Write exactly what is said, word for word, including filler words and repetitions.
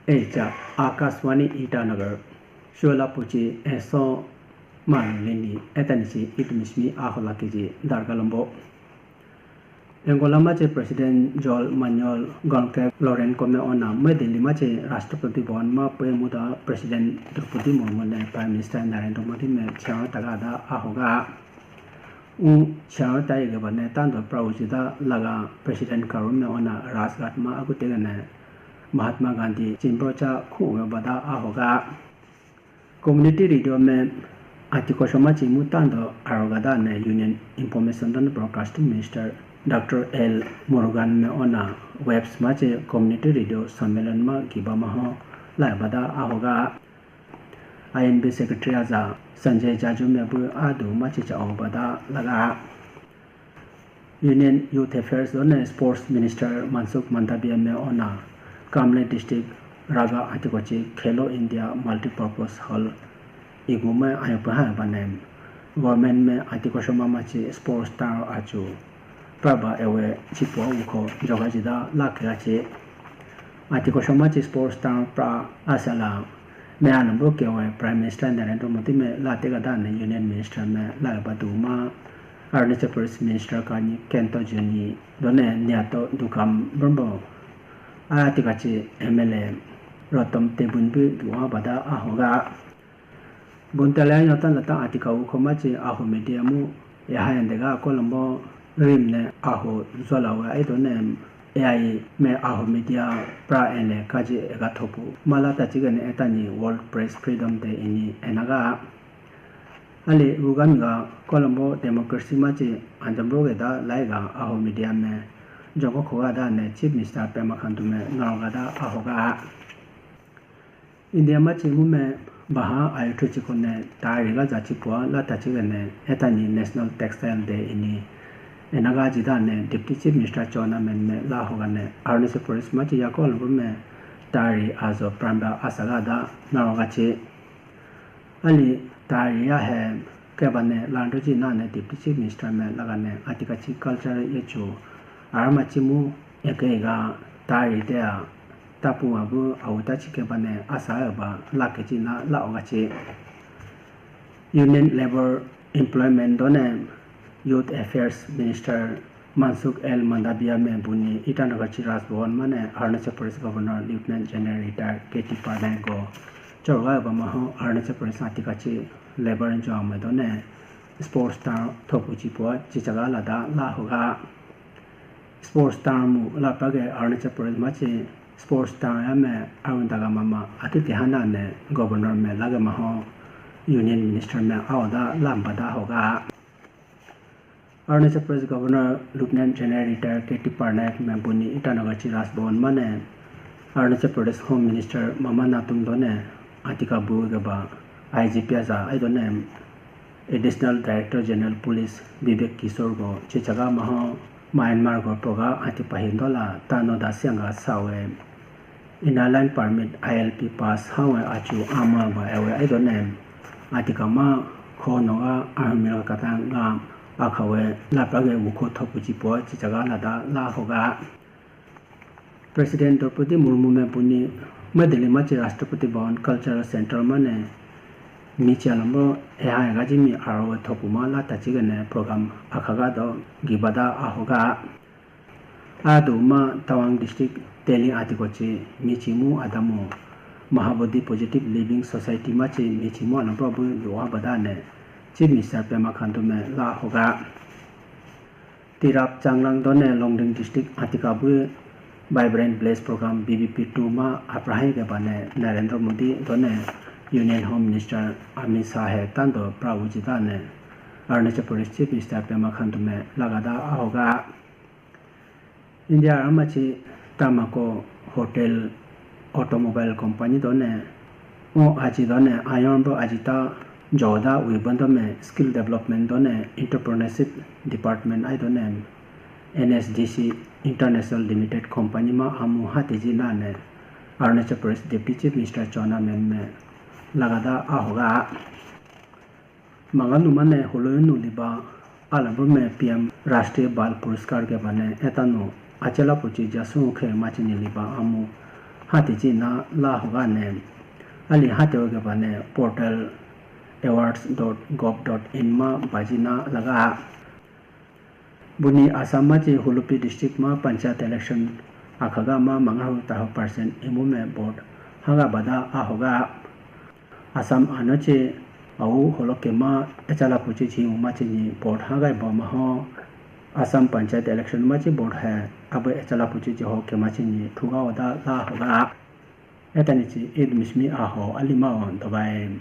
Echa Akashvani Itanagar, Shola Puchi, Eso Manu Lini, Etanichi, Itumismi, Ahola Kiji, Darga Lombo. Angola machi President João Manuel Goncalves Lourenço me ona, Medellín machi Rashtrapati Bhavan ma pe muda President Draupadi Murmu ne Prime Minister Narendra Modi me chhena taga da ahoga. U chhena ta yege bane tando pra uchi da laga President karu me ona Rajghat ma aku tege ne Mahatma Gandhi chimbro cha khu me bada ahoga. Community radio me ati kosho machi mu tando aroga da ne Union Information and Broadcasting Minister Doctor L Murugan me ona webs machi community radio sammelan ma giba maho lai bada ahoga. I N B Secretary aja Sanjay Jaju me bu adu machi cha o bada laga. Union Youth Affairs done Sports Minister Mansukh Mandaviya me ona Kamle District Raga Atikochi Khelo India Multipurpose Hall igu me ayo pa ha banem. Government me Atikoshoma machi sports star achu praba ewe chipo ukho joga jida la kya che. Atikoshoma chi sports star pra asala me anambo kewe Prime Minister Narendra Modi me la tega da ne Union Minister me la ba du ma. Arunachal Pradesh Minister kani Kento Juni done niato dukam brombo. Aya tikachi M L A Rotom Tebun bi duwa bada ahoga. Buntalaya yota lata atika ukho machi aho media mu yaha yandega Colombo rim ne aho zolawa edo ne A I me aho media pra ene kaji ega thopu. Mala tachigane etani World Press Freedom Day ini enaga. Ali rugamiga Colombo democracy machi anjamro geda laiga aho media me jongo khoga da ne Chief Minister Pema Khandu me ngaroga da ahoga. India machi mu me baha ayuthu chikone tari ga jachi pua la tachigane etani National Textile Day ini enaga jida ne Deputy Chief Minister chona men me la hoga ne Arunachal Pradesh machi yako lugu me tari azo pramba asaga da ngaroga chi. Ali tari ya he kebane landu ji nane Deputy Chief Minister me lagane atikachi culture yechu arama chimu ekega tari te a tapu abu auta chi kebane asa ba lakechi na la ogachi. Union Labour Employment done Youth Affairs Minister Mansukh L Mandaviya me buni Itanagar chi Raj Bhavan mane Arunachal Pradesh Governor Lieutenant General Retired K T Parnaik go chorga ba maho Arunachal Pradesh atikachi labor enjoy me done sports ta thopu chi po chichaga lada la hoga. Sports ta mu la page Arunachal Pradesh machi sports ta ya me agun daga mama ati tihana ne governor me lage maho Union Minister me aoda lamba da hoga. Arunachal Pradesh Governor Lieutenant General Retired K T Parnaik me buni Itanagar chi Raj Bhavan mane Arunachal Pradesh Home Minister Mama Natung done atika bu gaba I G P aza ai done Additional Director General Police Vivek Kishore go chichaga maho Myanmar go proga ati pahindola tano da sianga sawe. Inner Line Permit I L P pass hawe achu ama ba ewe aido ne atika ma kho noga ahmira kata nga akhawe lapra ge wukho thopu chi po chichaga lada la hoga. President Draupadi Murmu me puni Medellín machi Rashtrapati Bhavan Cultural Center mane michi alombo eha ega jimi aro thopu ma la tachigane program akhaga do gibada ahoga. Adu ma Tawang District Teli Atikochi michimu adamu Mahabodhi Positive Living Society machi michimu alombo bu yuwa badane Chief Minister Pema Khandu me la hoga. Tirap Changlang done Longding District atika bu Vibrant Village Program V V P two ma aprahe ke bane Narendra Modi done Union Home Minister Amit Shah he tando pra uji dane Arunachal Pradesh Chief Minister Pema Khandu me lagada ahoga. India amachi tamako hotel automobile company done o aji done ayon bo ajita joda wi bondo me skill development done entrepreneurship department ai done N S D C International Limited company ma amu hatiji nane Arunachal Pradesh Deputy Chief Minister chona men me lagada ahoga. Manganu mane holoyunu liba alabur me P M Rashtriya Bal Puraskar ke bane etanu achela puchi jasu khe machini liba amu hati china la hoga ne. Ali hati hoga ba ne portal awards dot gov dot in ma bajina laga. Buni Assam ma chi Hulupi district ma panchayat election akhaga ma mangahu taho percent imu me vote haga bada ahoga. Assam ano chi au holo kema echala puchi chi uma chi ni vote haga ibo ma ho. Assam panchayat election ma chi vote hai abe echala puchi chi ho kema chi ni thuga oda la hoga. Etani chi Eid Mishmi aho alima on dobai.